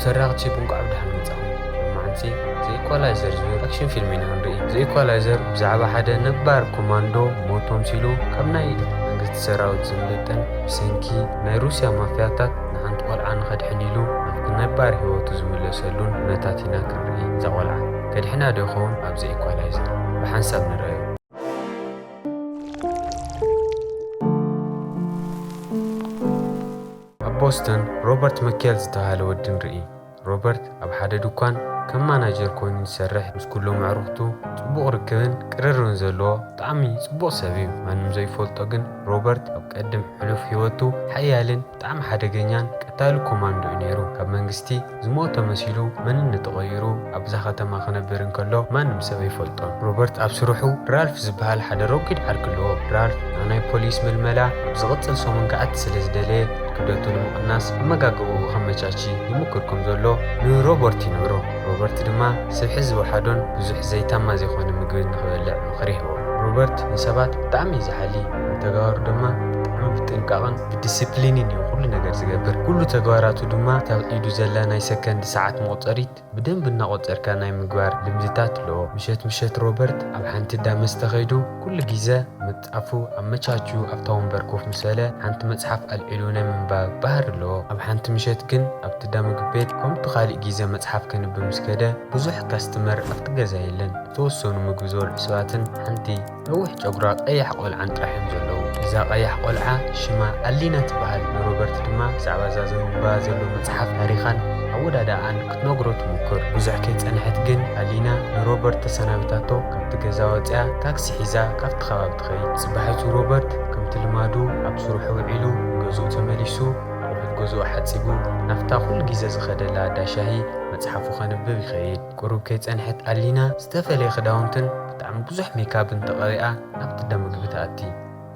ሰራቕቲ እንቋዕ ብደሓን መጻኹም። ሎማዓንቲ ዘ ኢኳላይዘር ዝብል ኣክሽን ፊልም ኢና ክንርኢ። ዘ ኢኳላይዘር ብዛዕባ ሓደ ነባር ኮማንዶ ሞት ተምሲሉ ካብ ናይ መንግስቲ ሰራዊት ዝምለጠን ብሰንኪ ናይ ሩስያ ማፍያታት ንሓንቲ ቆልዓ ንኸድሕን ኢሉ ናብቲ ነባር ህይወቱ ዝምለሰሉን ኩነታት ኢና ክንርኢ። እዛ ቆልዓ ከድሕና ዶ ይኸውን ኣብ ዘ ኢኳላይዘር? ብሓንሳብ ንረኣዮ። ኣብ ቦስተን ሮበርት መኬል ዝተባህለ ወዲ ንርኢ። ሮበርት ኣብ ሓደ ድኳን ከም ማናጀር ኮይኑ ዝሰርሕ፣ ምስ ኩሎም ኣዕሩኽቱ ጽቡቕ ርክብን ቅርርብን ዘለዎ ብጣዕሚ ጽቡቕ ሰብ እዩ። ማንም ዘይፈልጦ ግን ሮበርት ኣብ ቀድም ሕሉፍ ህይወቱ ሓያልን ብጣዕሚ ሓደገኛን ቀታሊ ኮማንዶ እዩ ነይሩ። ካብ መንግስቲ ዝሞተ መሲሉ መንነቱ ተቐይሩ ኣብዛ ከተማ ክነብር እንከሎ ማንም ሰብ ኣይፈልጦን። ሮበርት ኣብ ስርሑ ራልፍ ዝበሃል ሓደ ረጒድ ዓርኪ ኣለዎ። ራልፍ ናብ ናይ ፖሊስ ምልመላ ኣብ ዝቕጽል ሰሙን ክኣቲ ስለ ዝደለየ ክብደቱ ንምቕናስ ኣመጋግባኡ ከመቻቺ ይምኩር ከም ዘሎ ንሮበርት ይነግሮ። ሮበርት ድማ ስብሒ ዝወሓዶን ብዙሕ ዘይታማ ዘይኮነ ምግቢ ንኽበልዕ ምኽሪ ይህቦ። ሮበርት ንሰባት ብጣዕሚ እዩ ዝሓሊ፣ ንተጋሩ ድማ ብጣዕሚ ብጥንቃቕን ብዲስፕሊንን እዩ ኩሉ ነገር ዝገብር። ኩሉ ተግባራቱ ድማ እታ ኢዱ ዘላ ናይ ሰከንድ ሰዓት መቑጸሪት ብደንቢ እናቖጸርካ ናይ ምግባር ልምድታት ኣለዎ። ምሸት ምሸት ሮበርት ኣብ ሓንቲ እንዳ መስተ ከይዱ ኩሉ ግዜ ምንጻፉ ኣመቻችዩ ኣብታ ወንበር ኮፍ ምስ በለ ሓንቲ መጽሓፍ ኣልዒሉ ናይ ምንባብ ባህሪ ኣለዎ። ኣብ ሓንቲ ምሸት ግን ኣብቲ እንዳ ምግቢ ቤት ከምቲ ካልእ ግዜ መጽሓፍ ከንብብ ምስ ከደ ብዙሕ ካስተመር ኣብቲ ገዛ የለን። ዝተወሰኑ ምግቢ ዝበልዑ ሰባትን ሓንቲ ነዊሕ ጨጉራ ቀያሕ ቆልዓን ጥራሕ እዮም ዘለዉ። እዛ ቀያሕ ቆልዓ ሽማ ኣሊና ትበሃል። ንሮበርት ድማ ብዛዕባ እዛ ዘንብባ ዘሎ መጽሓፍ ታሪኻን ኣወዳድኣኣን ክትነግሮ ትምኩር። ብዙሕ ከይጸንሐት ግን ኣሊና ንሮበርት ተሰናቢታቶ ካብቲ ገዛ ወጺኣ ታክሲ ሒዛ ካብቲ ከባቢ ትኸይድ። ጽባሒቱ ሮበርት ከምቲ ልማዱ ኣብ ስርሑ ውዒሉ ንገዝኡ ተመሊሱ ኣቑሑት ገዝኡ ሓጺቡ ናብታ ኩሉ ግዜ ዝኸደላ እንዳ ሻሂ መጽሓፉ ከንብብ ይኸይድ። ቁሩብ ከይጸንሐት ኣሊና ዝተፈለየ ክዳውንትን ብጣዕሚ ብዙሕ ሜካፕን ተቐቢኣ ናብቲ እንዳ ምግቢ ትኣቲ።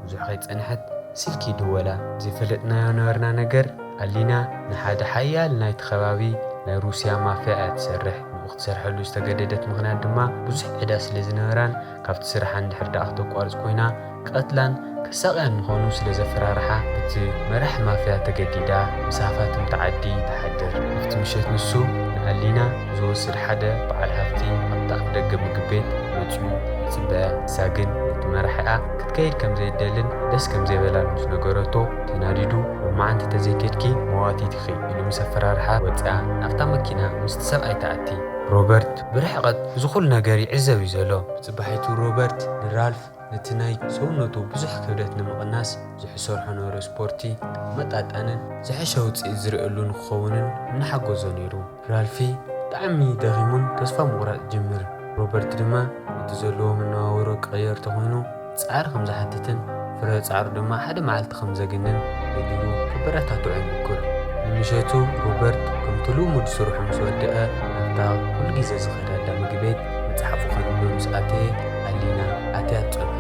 ብዙሕ ከይጸንሐት ስልኪ ይድወላ። ዘይፈለጥናዮ ነበርና ነገር ኣሊና ንሓደ ሓያል ናይቲ ከባቢ ናይ ሩስያ ማፍያ እያ ትሰርሕ። ንኡ ክትሰርሐሉ ዝተገደደት ምኽንያት ድማ ብዙሕ ዕዳ ስለ ዝነበራን ካብቲ ስርሓ እንድሕር ደኣ ክተቋርጽ ኮይና ቀትላን ከሳቕያን ምዃኑ ስለ ዘፈራርሓ፣ እቲ መራሕ ማፍያ ተገዲዳ ምስ ሃፋትም ተዓዲ ትሓድር። ኣብቲ ምሸት ንሱ ንኣሊና ዝወስድ ሓደ በዓል ሃፍቲ ኣብቲ ኣፍ ደገ ምግቢ ቤት መጺኡ ይጽበያ። ንሳ ግን ነቲ መራሒኣ ክትከይድ ከም ዘይደልን ደስ ከም ዘይበላን ምስ ነገረቶ፣ ተናዲዱ፣ "ሎማዓንቲ ተዘይከድኪ መዋቲት ኢኺ" ኢሉ ምስ ኣፈራርሓ ወጺኣ ናብታ መኪና ምስቲ ሰብኣይ ትኣቲ። ሮበርት ብርሕቐት እዚ ኩሉ ነገር ይዕዘብ እዩ ዘሎ። ብጽባሒቱ ሮበርት ንራልፍ ነቲ ናይ ሰውነቱ ብዙሕ ክብደት ንምቕናስ ዝሕሰር ነበረ ስፖርቲ መጣጣንን ዝሐሸ ውጽኢት ዝርእየሉ ንክኸውንን እናሓገዞ ነይሩ። ራልፊ ብጣዕሚ ደኺሙን ተስፋ ምቑራጽ ይጅምር። ሮበርት ድማ ነቲ ዘለዎ መነባብሮ ክቕየር ተኾይኑ ጻዕሪ ከም ዝሓትትን ፍረ ጻዕሩ ድማ ሓደ መዓልቲ ከም ዘግንን ነጊሩ ከበረታትዖ ይምኩር። ንምሸቱ ሮበርት ከምቲ ልሙድ ስርሑ ምስ ወደአ ናብታ ኩሉ ግዜ ዝኸዳ እንዳ ምግቢ ቤት መጽሓፉ ከንብብ ምስ ኣተየ ኣሊና ኣትያ ትጸንሖ።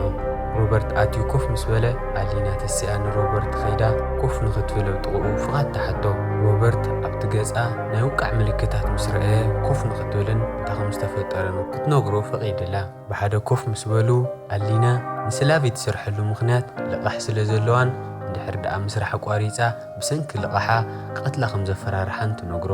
ሮበርት ኣትዩ ኮፍ ምስ በለ ኣሊና ተሲኣ ንሮበርት ከይዳ ኮፍ ንኽትብል ኣብ ጥቕኡ ፍቓድ ትሓቶ። ሮበርት ኣብቲ ገጻ ናይ ውቃዕ ምልክታት ምስ ረኣየ ኮፍ ንኽትብልን እንታይ ከም ዝተፈጠረን ክትነግሮ ፈቒድላ። ብሓደ ኮፍ ምስ በሉ ኣሊና ንስላቪ ትሰርሐሉ ምኽንያት ልቓሕ ስለ ዘለዋን እንድሕር ደኣ ምስራሕ ኣቋሪጻ ብሰንኪ ልቓሓ ክቐትላ ከም ዘፈራርሓን ትነግሮ።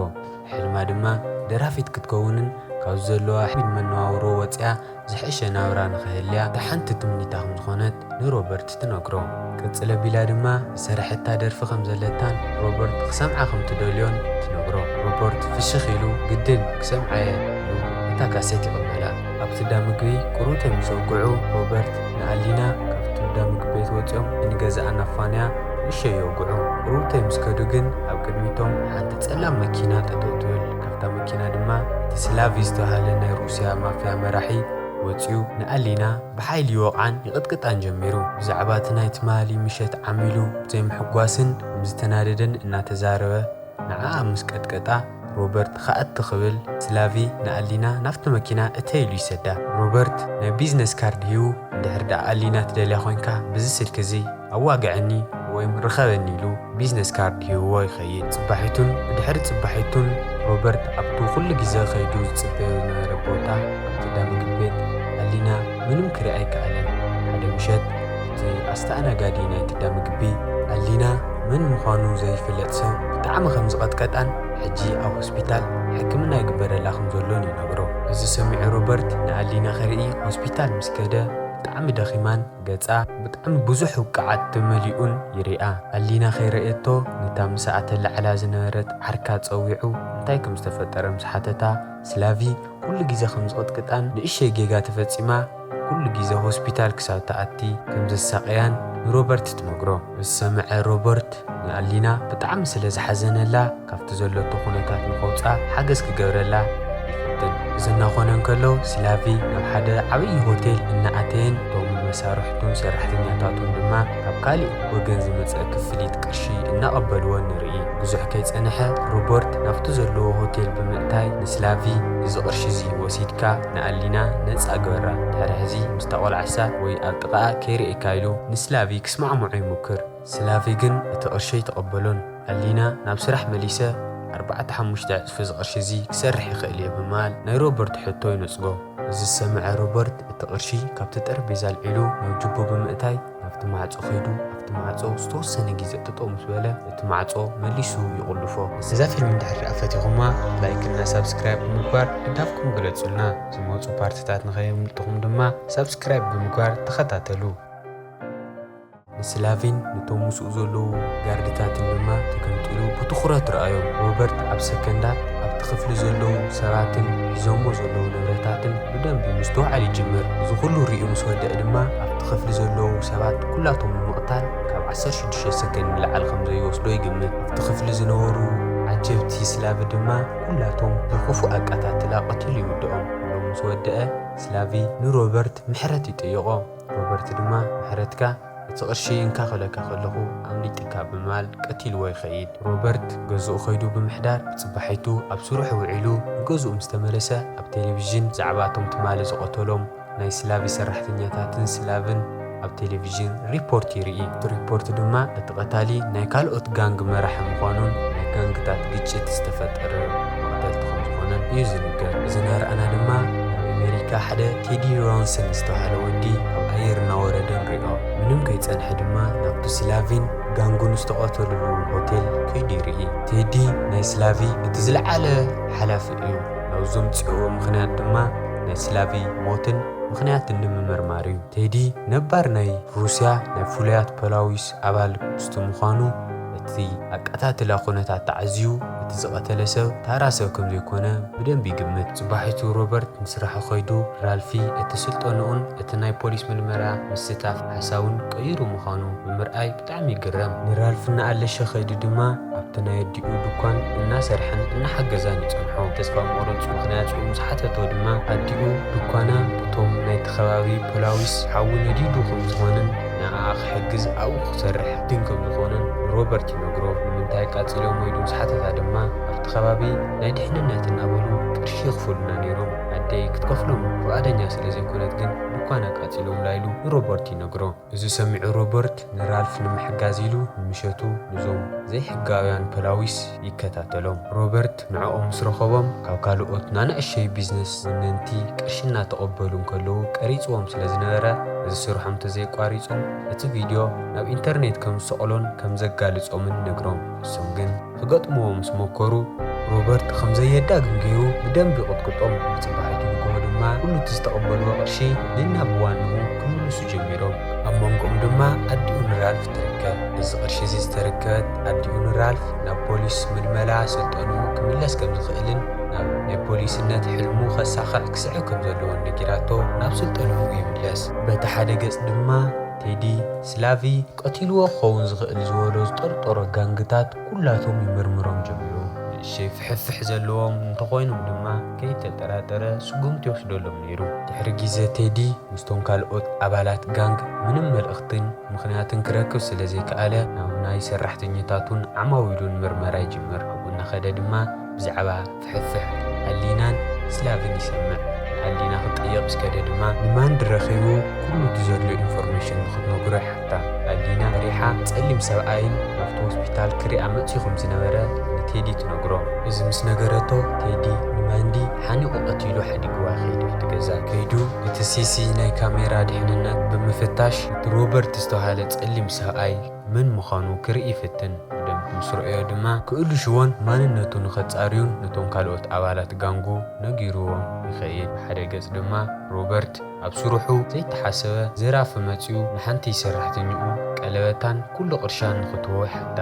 ሕልማ ድማ ደራፊት ክትከውንን ካብ ዘለዋ ሒድ መነባብሮ ወጺኣ ዝሐሸ ናብራ ንኽህልያ እታ ሓንቲ ትምኒታ ከም ዝኾነት ንሮበርት ትነግሮ። ቅጽል ኣቢላ ድማ ዝሰረሐታ ደርፊ ከም ዘለታን ሮበርት ክሰምዓ ከም ትደልዮን ትነግሮ። ሮበርት ፍሽኽ ኢሉ ግድን ክሰምዓ እየ ኢሉ እታ ካሴት ይቕበላ። ኣብቲ እንዳ ምግቢ ቁሩብተይ ምስ ወግዑ ሮበርት ንኣሊና ካብቲ እንዳ ምግቢ ቤት ወጺኦም ንገዛኣ ናፋንያ ንእሽተይ የውግዑ። ቁሩብተይ ምስ ከዱ ግን ኣብ ቅድሚቶም ሓንቲ ጸላም መኪና ጠጠው ትብል። ካብታ መኪና ድማ እቲ ስላቪ ዝተባህለ ናይ ሩስያ ማፍያ መራሒ ወጺኡ ንኣሊና ብሓይሊ ይወቕዓን ይቕጥቅጣን ጀሚሩ። ብዛዕባ እቲ ናይ ትማሊ ምሸት ዓሚሉ ዘይምሕጓስን ከም ዝተናደደን እናተዛረበ ንዓኣ ምስ ቀጥቀጣ ሮበርት ክኣቲ ክብል ስላቪ ንኣሊና ናብቲ መኪና እተይ ኢሉ ይሰዳ። ሮበርት ናይ ቢዝነስ ካርድ ሂቡ እንድሕር ደኣ ኣሊና ትደልያ ኮይንካ በዚ ስልኪ እዚ ኣዋግዐኒ ወይም ርኸበኒ ኢሉ ቢዝነስ ካርድ ሂብዎ ይኸይድ። ጽባሒቱን ብድሕሪ ጽባሒቱን ሮበርት ኣብቲ ኩሉ ግዜ ከይዱ ዝጽበዮ ዝነበረ ቦታ ኣብቲ እንዳ ምግቢ ቤት ኣሊና ምንም ክርኢ ኣይከኣለን። ሓደ ምሸት እቲ ኣስተኣናጋዲ ናይቲ እንዳ ምግቢ ኣሊና መን ምዃኑ ዘይፍለጥ ሰብ ብጣዕሚ ከም ዝቐጥቀጣን ሕጂ ኣብ ሆስፒታል ሕክምና ይግበረላ ከም ዘሎን ይነግሮ። እዚ ሰሚዑ ሮበርት ንኣሊና ከርኢ ሆስፒታል ምስ ከደ ብጣዕሚ ደኺማን ገጻ ብጣዕሚ ብዙሕ ውቅዓት ተመሊኡን ይሪኣ። ኣሊና ከይረእየቶ ነታ ምስ ኣተላዕላ ዝነበረት ዓርካ ጸዊዑ እንታይ ከም ዝተፈጠረ ምስ ሓተታ፣ ስላቪ ኩሉ ግዜ ከም ዝቕጥቅጣን ንእሸይ ጌጋ ተፈጺማ ኩሉ ግዜ ሆስፒታል ክሳብ ትኣቲ ከም ዘሳቀያን ንሮበርት ትነግሮ። ዝሰምዐ ሮበርት ንኣሊና ብጣዕሚ ስለ ዝሓዘነላ ካብቲ ዘለቶ ኩነታት ንኸውጻ ሓገዝ ክገብረላ ይፍትን። እዚ እናኾነ እንከሎ ስላቪ ናብ ሓደ ዓብዪ ሆቴል እናኣተየን እቶም መሳርሕቱን ሰራሕተኛታቱን ድማ ካብ ካሊእ ወገን ዝመጸ ክፍሊት ቅርሺ እናቐበልዎ ንርኢ። ብዙሕ ከይጸንሐ ሮበርት ናብቲ ዘለዎ ሆቴል ብምእታይ ንስላቪ እዚ ቅርሺ እዚ ወሲድካ ንኣሊና ነጻ ግበራ፣ ድሕሪ ሕዚ ምስታ ቆልዓሳ ወይ ኣብ ጥቓኣ ከይርእየካ ኢሉ ንስላቪ ክስማዕምዖ ይሙክር። ስላቪ ግን እቲ ቅርሺ ኣይተቐበሎን። ኣሊና ናብ ስራሕ መሊሰ ኣርባዕተ ሓሙሽተ ዕጽፊ እዚ ቅርሺ እዚ ክሰርሕ ይኽእል እየ ብምባል ናይ ሮበርት ሕቶ ይነጽጎ። እዚ ዝሰምዐ ሮበርት እቲ ቅርሺ ካብቲ ጠረጴዛ ኣልዒሉ ናብ ጅቡ ብምእታይ ናብቲ ማዕጾ ከይዱ ኣብቲ ማዕጾ ዝተወሰነ ግዜ ጠጠው ምስ በለ እቲ ማዕጾ መሊሱ ይቑልፎ። እዛ ፊልም እንድሕር ደኣ ፈቲኹማ ላይክ እና ሳብስክራይብ ብምግባር ድጋፍኩም ግለጹልና። ዝመጹ ፓርትታት ንኸየምልጥኹም ድማ ሳብስክራይብ ብምግባር ተኸታተሉ። ንስላቪን ነቶም ምስኡ ዘለዉ ጋርድታትን ድማ ተገምጢሉ ብትኹረት ረኣዮም። ሮበርት ኣብ ሰከንዳት ኣብቲ ክፍሊ ዘለዉ ሰባትን ሒዞሞ ዘለዉ ንብረታትን ብደንቢ ምስትውዓል ይጅምር። እዚ ኩሉ ሪኡ ምስ ወደአ ድማ ኣብቲ ክፍሊ ዘለዉ ሰባት ኩላቶም ንምቕታል ካብ ዓሰርተ ሽዱሽተ ሰከንድ ንላዕሊ ከም ዘይወስዶ ይግምት። ኣብቲ ክፍሊ ዝነበሩ ዓጀብቲ ስላቪ ድማ ኩላቶም ብክፉእ ኣቀታትላ ቀቲሉ ይውድኦም። ኩሎም ምስ ወደአ ስላቪ ንሮበርት ምሕረት ይጥይቖ። ሮበርት ድማ ምሕረትካ እቲ ቅርሺ እንካ ክለካ ከለኹ ኣምሊጥካ ብምባል ቀቲልዎ ይኸይድ። ሮበርት ገዝኡ ከይዱ ብምሕዳር ብጽባሒቱ ኣብ ስርሑ ውዒሉ ንገዝኡ ምስ ተመለሰ ኣብ ቴሌቪዥን ዛዕባ እቶም ትማሊ ዝቐተሎም ናይ ስላቪ ሰራሕተኛታትን ስላቭን ኣብ ቴሌቪዥን ሪፖርት ይርኢ። እቲ ሪፖርት ድማ እቲ ቀታሊ ናይ ካልኦት ጋንግ መራሒ ምዃኑን ናይ ጋንግታት ግጭት ዝተፈጠረ መቕተልቲ ከም ዝኾነን እዩ ዝንገር። እዚ እናረኣና ድማ ኣብ ኣሜሪካ ሓደ ቴዲ ሮንሰን ዝተባህለ ወዲ ኣብ ኣየር እናወረደ ንሪኦ። ምንም ከይጸንሐ ድማ ናብቲ ስላቪን ጋንጉን ዝተቐተሉሉ ሆቴል ከይዱ ይርኢ። ቴዲ ናይ ስላቪ እቲ ዝለዓለ ሓላፊ እዩ። ናብዞም ጽዕዎ ምኽንያት ድማ ናይ ስላቪ ሞትን ምኽንያትን ንምምርማር እዩ። ቴዲ ነባር ናይ ሩስያ ናይ ፍሉያት ፖላዊስ ኣባል ምስቲ ምዃኑ፣ እቲ ኣቀታትላ ኩነታት ተዓዝዩ፣ እቲ ዝቐተለ ሰብ ታራ ሰብ ከም ዘይኮነ ብደንቢ ይግምት። ጽባሒቱ ሮበርት ንስራሑ ከይዱ፣ ራልፊ እቲ ስልጠንኡን እቲ ናይ ፖሊስ ምርመራ ምስታፍ ሓሳቡን ቀይሩ ምዃኑ ብምርኣይ ብጣዕሚ ይግረም። ንራልፍ እናኣለሸ ከይዱ ድማ ኣብቲ ናይ ኣዲኡ ድኳን እናሰርሐን እናሓገዛን ይጸንሖ። ተስፋ ምቑራጹ ምኽንያት ምስ ሓተቶ ድማ ኣዲኡ ድኳና እቶም ናይቲ ከባቢ ፖላዊስ ሓዊ ነዲዱ ከም ዝኾነን ንኣኣ ክሕግዝ ኣብኡ ክሰርሕ ድን ከም ዝኾነን ንሮበርት ይነግሮ። ንምንታይ ኣቃጺሎሞ ኢሉ ምስ ሓተታ ድማ ኣብቲ ከባቢ ናይ ድሕንነት እናበሉ ቅርሺ ይኽፍሉና ነይሮም፣ ኣደይ ክትከፍሎም ፍቓደኛ ስለ ዘይኮነት ግን ድኳን ኣቃጺሎምላ ኢሉ ንሮበርት ይነግሮ። እዚ ሰሚዑ ሮበርት ንራልፍ ንምሕጋዝ ኢሉ ንምሸቱ ንዞም ዘይሕጋውያን ፖላዊስ ይከታተሎም። ሮበርት ንዕኦም ምስ ረኸቦም ካብ ካልኦት ናንእሸይ ቢዝነስ ወነንቲ ቅርሺ እናተቐበሉ እንከለዉ ቀሪጽዎም ስለ ዝነበረ እዚ ስርሖም እንተዘይቋሪጾም እቲ ቪድዮ ናብ ኢንተርኔት ከም ዝሰቕሎን ከም ዘጋልጾምን ነግሮም። እሶም ግን ክገጥምዎ ምስ መከሩ ሮበርት ከም ዘየዳግም ገይሩ ብደንቢ ይቕጥቅጦም። ብጽባሒቱ ንግሆ ድማ ኩሉ እቲ ዝተቐበልዎ ቅርሺ ነናብ ዋንኡ ክምልሱ ጀሚሮም። ኣብ መንጎኦም ድማ ኣዲኡ ንራልፍ ትርከብ። እዚ ቅርሺ እዚ ዝተረከበት ኣዲኡ ንራልፍ ናብ ፖሊስ ምልመላ ስልጠንኡ ክምለስ ከም ዝኽእልን ናብ ናይ ፖሊስነት ሕልሙ ከሳኽዕ ክስዕብ ከም ዘለዎን ነጊራቶ ናብ ስልጠንኡ ይምለስ። በቲ ሓደ ገጽ ድማ ቴዲ ስላቪ ቀቲልዎ ክኸውን ዝኽእል ዝበሎ ዝጠርጠሮ ጋንግታት ኩላቶም ይምርምሮም ጀሚሩ። ንእሸይ ፍሕፍሕ ዘለዎም እንተኾይኖም ድማ ከይተጠራጠረ ስጉምቲ ይወስደሎም ነይሩ። ድሕሪ ግዜ ቴዲ ምስቶም ካልኦት ኣባላት ጋንግ ምንም መልእኽትን ምኽንያትን ክረክብ ስለ ዘይከኣለ ናብ ናይ ሰራሕተኛታቱን ዓማዊሉን ምርመራ ይጅምር። ኣብኡ እናኸደ ድማ ብዛዕባ ፍሕፍሕ ኣሊናን ስላቭን ይሰምዕ። ኣሊና ክጠየቕ ምስ ከደ ድማ ንማንዲ ረኺቡ ኩሉ እቲ ዘድልዮ ኢንፎርሜሽን ንኽትነግሮ ይሓታ። ኣሊና ፈሪሓ ጸሊም ሰብኣይን ናብቲ ሆስፒታል ክሪኣ መጺኡ ከም ዝነበረ ንቴዲ ትነግሮ። እዚ ምስ ነገረቶ ቴዲ ንማንዲ ሓኒቑ ቀቲሉ ሓዲግዋ ይኸይድ ኣብቲ ገዛ። ከይዱ እቲ ሲሲ ናይ ካሜራ ድሕንነት ብምፍታሽ እቲ ሮበርት ዝተባህለ ጸሊም ሰብኣይ መን ምዃኑ ክርኢ ይፍትን። ብደንቢ ምስ ረኣዮ ድማ ክእልሽዎን ማንነቱ ንኸጻርዩን ነቶም ካልኦት ኣባላት ጋንጉ ነጊርዎም ይኸይድ። ሓደ ገጽ ድማ ሮበርት ኣብ ስርሑ ዘይተሓሰበ ዘራፊ መጺኡ ንሓንቲ ሰራሕተኛኡ ቀለበታን ኩሉ ቅርሻን ንኽትህቦ ይሓታ።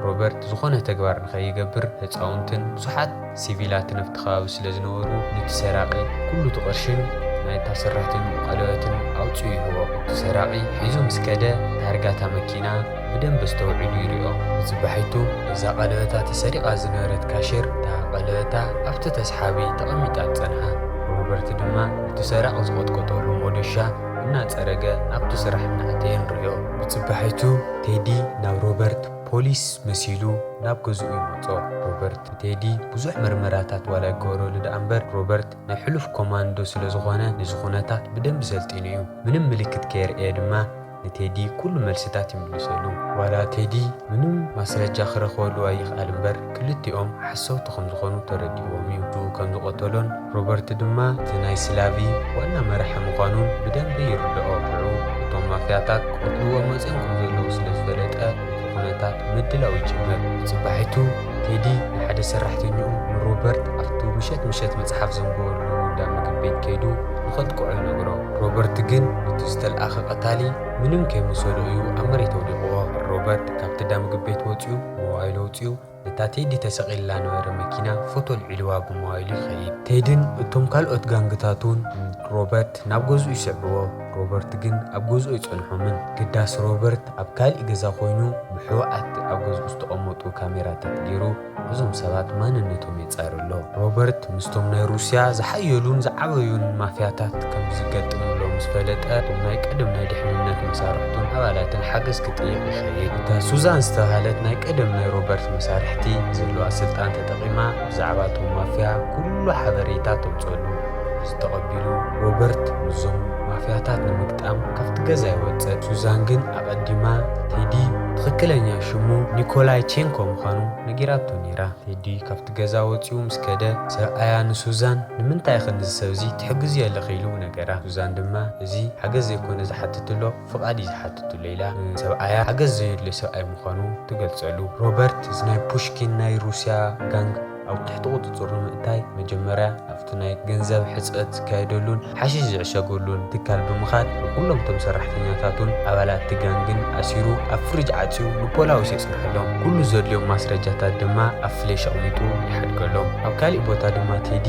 ሮበርት ዝኾነ ተግባር ንኸይገብር ህጻውንትን ብዙሓት ሲቪላትን ኣብቲ ከባቢ ስለ ዝነበሩ፣ ነቲ ሰራቒ ኩሉ እቲ ቅርሽን ናይታ ሰራሕተኛኡ ቀለበትን ኣውጺኡ ይህቦ። እቲ ሰራቒ ሒዙ ምስ ከደ፣ ታርጋ እታ መኪና ብደንቢ ኣስተውዒሉ ይሪኦ። ብጽባሒቱ እዛ ቀለበታ ተሰሪቓ ዝነበረት ካሽር፣ እታ ቀለበታ ኣብቲ ተስሓቢ ተቐሚጣ ትጸንሓ። ሮበርት ድማ ነቲ ሰራቒ ዝቐጥቀጠሉ ሞደሻ እናጸረገ ናብቲ ስራሕ እናኣተየ ንርእዮ። ብጽባሒቱ ቴዲ ናብ ሮበርት ፖሊስ መሲሉ ናብ ገዝኡ ይመጾ። ሮበርት ንቴዲ ብዙሕ መርመራታት ዋላ ይገበረሉ ደኣ እምበር፣ ሮበርት ናይ ሕሉፍ ኮማንዶ ስለ ዝኾነ፣ ነዚ ኩነታት ብደንቢ ሰልጢኑ እዩ። ምንም ምልክት ከየርእየ ድማ ንቴዲ ኩሉ መልስታት ይምልሰሉ። ዋላ ቴዲ ምንም ማስረጃ ክረኽበሉ ኣይኽኣል እምበር፣ ክልቲኦም ሓሰውቲ ከም ዝኾኑ ተረዲእዎም እዩ። ንሱ ከም ዝቐተሎን ሮበርት ድማ እቲ ናይ ስላቪ ዋና መራሒ ምዃኑን ብደንቢ ይርድኦ። ሽዑ እቶም ማፍያታት ክቐትልዎ መጺኦም ከም ዘለዉ ስለ ዝፈለጠ፣ እቲ ኩነታት ምድላው ይጅምር። ብጽባሒቱ ቴዲ ንሓደ ሰራሕተኛኡ ንሮበርት ኣብቲ ምሸት ምሸት መጽሓፍ ዘንብበሉ እንዳ ምግቢ ቤት ከይዱ ንኸጥቅዖ ይነግሮ። ሮበርት ግን ነቲ ዝተልኣኸ ቀታሊ ምንም ከይመሰሎ እዩ ኣብ መሬት ኣውዲቕዎ። ሮበርት ካብቲ እንዳ ምግቢ ቤት ወጺኡ፣ ሞባይሉ ኣውጺኡ፣ ነታ ቴዲ ተሰቒላ ነበረ መኪና ፎቶ ኣልዒልዋ ብሞባይሉ ይኸይድ። ቴድን እቶም ካልኦት ጋንግታቱን ሮበርት ናብ ገዝኡ ይስዕብዎ። ሮበርት ግን ኣብ ገዝኡ ኣይጸንሖምን። ግዳስ ሮበርት ኣብ ካልእ ገዛ ኮይኑ ብሕቡኣት ኣብ ገዝኡ ዝተቐመጡ ካሜራታት ገይሩ እዞም ሰባት ማንነቶም የጻሪ ኣሎ። ሮበርት ምስቶም ናይ ሩስያ ዝሓየሉን ዝዓበዩን ማፍያታት ከም ዝገጥም ኣሎ ምስ ፈለጠ፣ እቶም ናይ ቀደም ናይ ድሕንነት መሳርሕቱን ኣባላትን ሓገዝ ክጥይቕ ይኸይድ። እታ ሱዛን ዝተባህለት ናይ ቀደም ናይ ሮበርት መሳርሕቲ ዘለዋ ስልጣን ተጠቒማ ብዛዕባ እቶም ማፍያ ኩሉ ሓበሬታ ተውጸሉ። ዝተቐቢሉ ሮበርት ምስዞም ማፍያታት ንምግጣም ካብቲ ገዛ ይወጽእ። ሱዛን ግን ኣቐዲማ ቴዲ ትኽክለኛ ሽሙ ኒኮላይ ቼንኮ ምዃኑ ነጊራቶ ነይራ። ቴዲ ካብቲ ገዛ ወጺኡ ምስ ከደ፣ ሰብኣያ ንሱዛን "ንምንታይ ኢኺ ነዚ ሰብ እዚ ትሕግዝዮ ኣለኺ?" ኢሉ ነገራ። ሱዛን ድማ "እዚ ሓገዝ ዘይኮነ ዝሓትት ኣሎ፣ ፍቓድ እዩ ዝሓትት ኣሎ" ኢላ ንሰብኣያ ሓገዝ ዘየድልዮ ሰብኣይ ምዃኑ ትገልጸሉ። ሮበርት እዚ ናይ ፑሽኪን ናይ ሩስያ ጋንግ ኣብ ትሕቲ ቁጽጽር ንምእታይ መጀመርያ ኣብቲ ናይ ገንዘብ ሕጽረት ዝካየደሉን ሓሽሽ ዝዕሸገሉን ትካል ብምኻድ ንኩሎም እቶም ሰራሕተኛታቱን ኣባላት እቲ ጋንግን ኣሲሩ ኣብ ፍሪጅ ዓጽዩ ንፖላዊስ የጽንሐሎም። ኩሉ ዘድልዮም ማስረጃታት ድማ ኣብ ፍሌሽ ኣቕሚጡ ይሓድገሎም። ኣብ ካሊእ ቦታ ድማ ቴዲ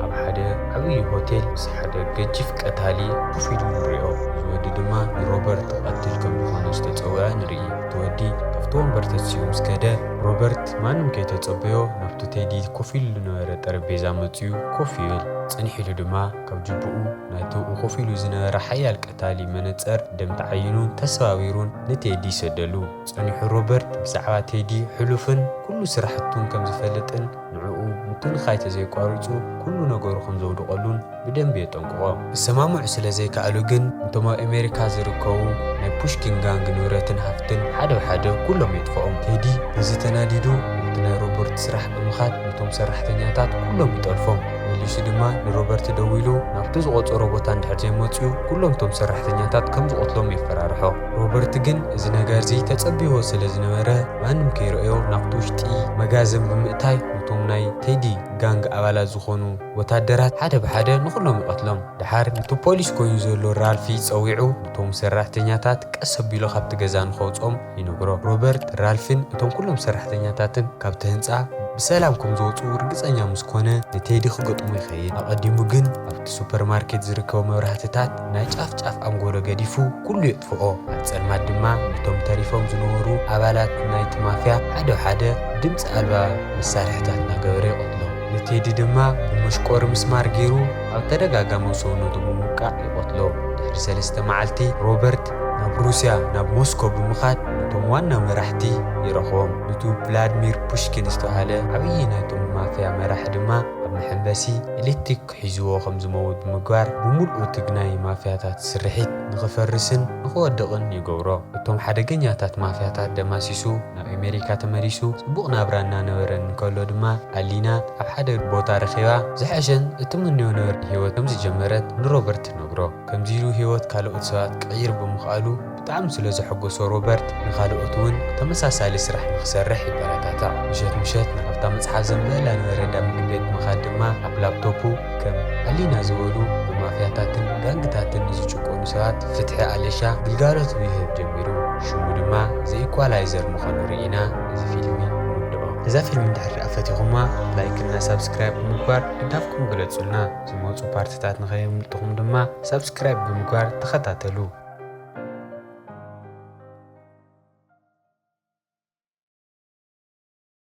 ኣብ ሓደ ዓብዪ ሆቴል ምስ ሓደ ገጂፍ ቀታሊ ኮፍ ኢሉ ንሪኦ። እዚ ወዲ ድማ ንሮበርት ቀትል ከም ዝኾነ ዝተጸውዐ ንርኢ። እቲ ወዲ ካብቲ ወንበር ተሲኡ ምስ ከደ፣ ሮበርት ማንም ከይተጸበዮ ናብቲ ቴዲ ኮፍ ኢሉ ዝነበረ ጠረጴዛ መጺኡ ኮፍ ይብል። ጽንሕ ኢሉ ድማ ካብ ጅብኡ ናይቲ ብኡ ኮፍ ኢሉ ዝነበረ ሓያል ቀታሊ መነጸር ደም ተዓይኑን ተሰባቢሩን ንቴዲ ይሰደሉ። ጸኒሑ ሮበርት ብዛዕባ ቴዲ ሕሉፍን ኩሉ ስራሕቱን ከም ዝፈልጥን ንዕኡ ምትንኻይ ተዘይቋሪጹ ኩሉ ነገሩ ከም ዘውድቐሉን ብደንቢ የጠንቅቖ። ክሰማምዑ ስለ ዘይከኣሉ ግን፣ ነቶም ኣብ ኣሜሪካ ዝርከቡ ናይ ፑሽኪን ጋንግ ንብረትን ሃፍትን ሓደ ብሓደ ኩሎም የጥፍኦም። ቴዲ በዚ ተናዲዱ፣ ነቲ ናይ ሮበርት ስራሕ ብምኻድ ነቶም ሰራሕተኛታት ኩሎም ይጠልፎም። መሊሱ ድማ ንሮበርት ደዊሉ፣ ናብቲ ዝቖጸሮ ቦታ እንድሕር ዘይመጽኡ፣ ኩሎም እቶም ሰራሕተኛታት ከም ዝቐትሎም የፈራርሖ። ሮበርት ግን እዚ ነገርዚ ተጸቢዎ ስለ ዝነበረ፣ ማንም ከይረኣዮ ናብቲ ውሽጢ መጋዘን ብምእታይ፣ ነቶም ናይ ቴዲ ጋንግ ኣባላት ዝኾኑ ወታደራት ሓደ ብሓደ ንኹሎም ይቐትሎም። ደሓር ነቲ ፖሊስ ኮይኑ ዘሎ ራልፊ ጸዊዑ፣ ነቶም ሰራሕተኛታት ቀስ ኣቢሉ ካብቲ ገዛ ንኸውጽኦም ይነግሮ። ሮበርት፣ ራልፍን እቶም ኩሎም ሰራሕተኛታትን ካብቲ ህንጻ ብሰላም ከም ዝወጽኡ ርግጸኛ ምስ ኮነ፣ ንቴዲ ክገጥሞ ይኸይድ። ኣቐዲሙ ግን ኣብቲ ሱፐርማርኬት ዝርከቡ መብራህትታት ናይ ጫፍ ጫፍ ኣንጎሎ ገዲፉ ኩሉ የጥፍኦ። ኣብ ጸልማት ድማ ነቶም ተሪፎም ዝነበሩ ኣባላት ናይቲ ማፍያ ሓደ ሓደ ድምጺ ኣልባ መሳርሕታት እናገበረ ይቐትሎም። ንቴዲ ድማ ብመሽቆሪ ምስማር ገይሩ ኣብ ተደጋጋሚ ሰውነቱ ብምውቃዕ ይቐትሎ። ድሕሪ ሰለስተ መዓልቲ ሮበርት ናብ ሩስያ፣ ናብ ሞስኮ ብምኻድ ነቶም ዋና መራሕቲ ይረኽቦም። ነቱ ቭላድሚር ፑሽኪን ዝተባህለ ዓብዪ ናይቶም ማፍያ መራሒ ድማ ኣብ መሐንበሲ ኤሌክትሪክ ሒዝዎ ከም ዝመውት ብምግባር፣ ብምልኡ ትግናይ ማፍያታት ስርሒት ንኽፈርስን ንኽወድቕን ይገብሮ። እቶም ሓደገኛታት ማፍያታት ደማሲሱ ናብ ኣሜሪካ ተመሊሱ ጽቡቕ ናብራ እናነበረ እንከሎ ድማ፣ ኣሊና ኣብ ሓደ ቦታ ረኺባ ዝሐሸን እትምንዮ ነበረ ህይወት ከም ዝጀመረት ንሮበርት ትነግሮ። ከምዚ ኢሉ ህይወት ካልኦት ሰባት ክቕይር ብምኽኣሉ ብጣዕሚ ብጣዕሚ ስለ ዘሐጎሶ ሮበርት ንኻልኦት እውን ተመሳሳሊ ስራሕ ንክሰርሕ ይበረታታዕ። ምሸት ምሸት ናብታ መጽሓፍ ዘንብበላ ዝነበረ እንዳ ምግቢ ቤት ብምኻድ ድማ ኣብ ላፕቶፑ ከም ኣሊና ዝበሉ ብማፍያታትን ጋንግታትን ንዝጭቆኑ ሰባት ፍትሒ ኣለሻ ግልጋሎት ይህብ ጀሚሩ። ሽሙ ድማ ዘ ኢኳላይዘር ምዃኑ ርኢና እዚ ፊልሚ ንውድኦ። እዛ ፊልም እንድሕር ደኣ ፈቲኹማ ላይክ እና ሳብስክራይብ ብምግባር ድጋፍኩም ግለጹልና። ዝመጹ ፓርትታት ንኸየምልጥኹም ድማ ሳብስክራይብ ብምግባር ተኸታተሉ።